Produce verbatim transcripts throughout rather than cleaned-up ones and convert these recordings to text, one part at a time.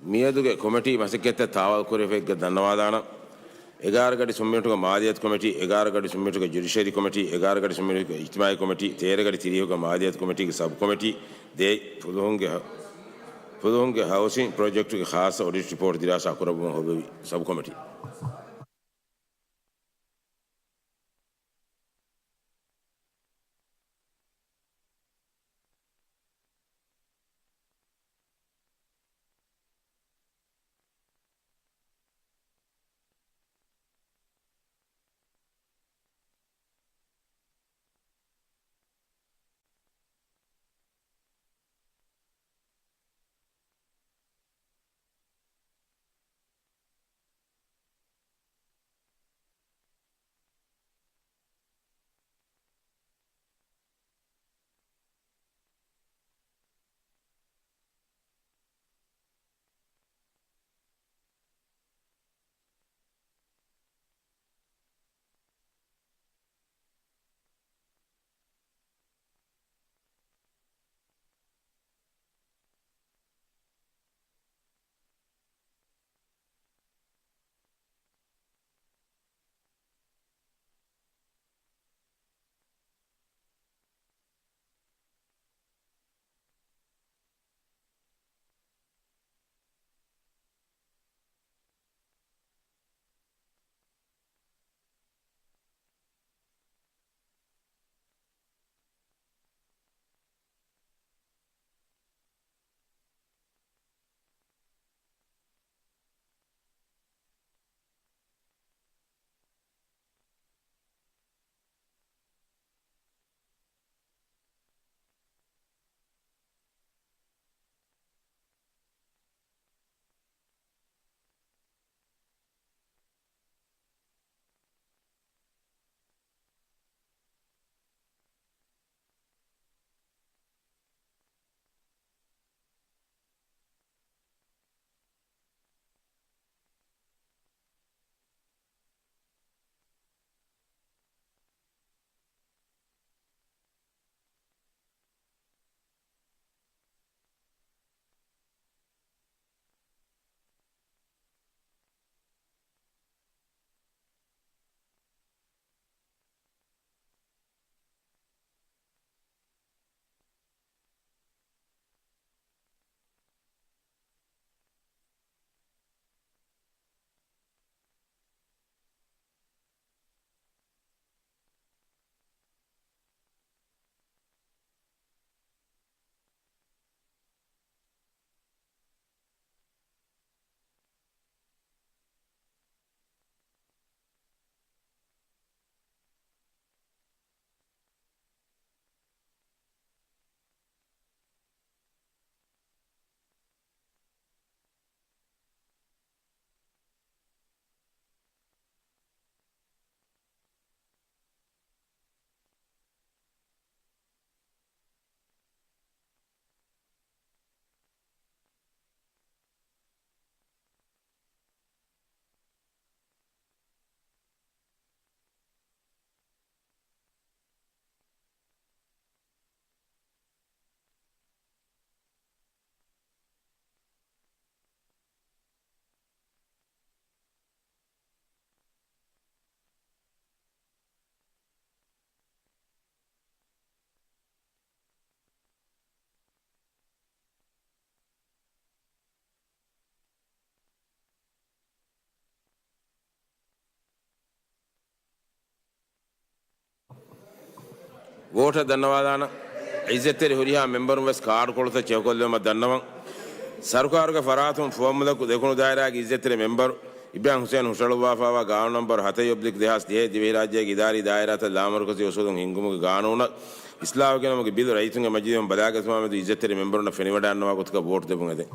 މިއަދުގެ ކޮމިޓީ މަސައްކަތްތައް ތާވާލުކުރެވޭތޯ ދަންނަވާލާނަން. އެގާރަ ގަޑި ސުންމިނިޓުގެ މާލިޔަތު ކޮމިޓީ، އެގާރަ ގަޑި ސުންމިނިޓުގެ ޖުޑިޝަރީ ކޮމިޓީ، އެގާރަ ގަޑި ސުންމިނިޓުގެ އިޖްތިމާޢީ ކޮމިޓީ، ތޭރަ ގަޑި ތިރީހުގެ މާލިޔަތު ކޮމިޓީގެ ސަބް ކޮމިޓީ ދޭއް، ފުލުހުންގެ ހަ-، ފުލުހުންގެ ހައުސިން ޕްރޮޖެކްޓުގެ ޚާއްޞަ އޮޑިޓް ރިޕޯޓް ދިރާސާ ކުރައްވުމަށް ހޮވެވި ސަބް ކޮމިޓީ. ވޯޓަށް ދަންނަވާލާނަން. އިއްޒަތްތެރި ހުރިހާ މެމްބަރުން ވެސް ކާޑުކޮޅުތައް ޗެކުކޮށްލެވުމަށް ދަންނަވަން. ސަރުކާރުގެ ފަރާތުން ފުވައްމުލަކު ދެކުނު ދާއިރާގެ އިއްޒަތްތެރި މެމްބަރު އިބްރާހިމް ހުސެން ހުށަހަޅުއްވާފައިވާ ގާނޫނު ނަންބަރު ހަތައް އޮބްލިކް ދެހާސް ދިހައެއް ދިވެހިރާއްޖޭގެ އިދާރީ ދާއިރާތައް ލާމަރުކަޒީ އުސޫލުން ހިންގުމުގެ ގާނޫނަށް އިސްލާހު ގެނައުމުގެ ބިލު ރައްޔިތުންގެ މަޖިލީހުން ބަލާގަތުމާމެދު އިއްޒަތްތެރި މެމްބަރުންނަށް ފެނިވަޑައިގަންނަވާ ގޮތަކަށް ވޯޓް ދެއްވުން އެދެން.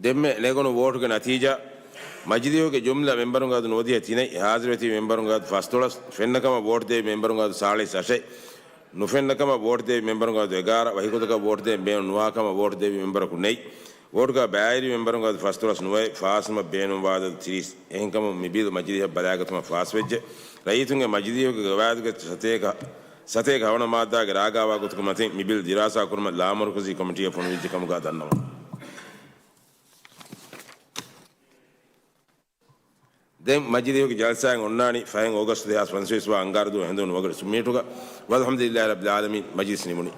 ދެންމެ ނެގުނު ވޯޓުގެ ނަތީޖާ. މަޖިލީހުގެ ޖުމްލަ މެމްބަރުންގެ އަދު ނުވަދިހަ ތިނެއް، ހާޒިރުވެތި މެމްބަރުންގެ އަދު ފަސްދޮޅަސް، ފެންނަކަމަށް ވޯޓް ދެވި މެމްބަރުންގެ އަދު ސާޅީސް އަށެއް، ނުފެންނަކަމަށް ވޯޓް ދެވި މެމްބަރުންގެ އަދު އެގާރަ، ވަކިގޮތަކަށް ވޯޓް ދެވި ބޭނުން ނުވާކަމަށް ވޯޓް ދެވި މެމްބަރަކު ނެތް. ވޯޓުގަ ބައިވެރި މެމްބަރުންގެ އަދު ފަސްދޮޅަސް ނުވައެއް، ފާސްވުމަށް ބޭނުންވާ އަދަދު ތިރީސް. އެހެންކަމުން މި ބިލް މަޖިލީހަށް ބަލާގަތުމަށް ފާސްވެއްޖެ. ރައްޔިތުންގެ މަޖިލީހުގެ ގަވާއިދުގެ ސަތޭކަ، ސަތޭކަ ހަވަނަ މާއްދާގެ ރާގާވާ ގޮތުގެ މަތިން މި ބިލް ދިރާސާ ކުރުމަށް ލާމަރުކަޒީ ކޮމިޓީއަށް ފޮނުވިއްޖެ ކަމުގަ ދަންނަވަން. ދެން މަޖިލީހުގެ ޖަލްސާއެއް އޮންނާނީ ފަހެން އޯގަސްޓް ދެހާސް ފަންސަވީސް ވާ އަންގާރަ ދުވަހު ހެނދުނު ވަގުރެއް ސުންމިނިޓުގަ. ވަލްޙަމްދުލިއްލާހި ރައްބިލް ޢާލަމީން. މަޖިލިސް ނިމުނީ.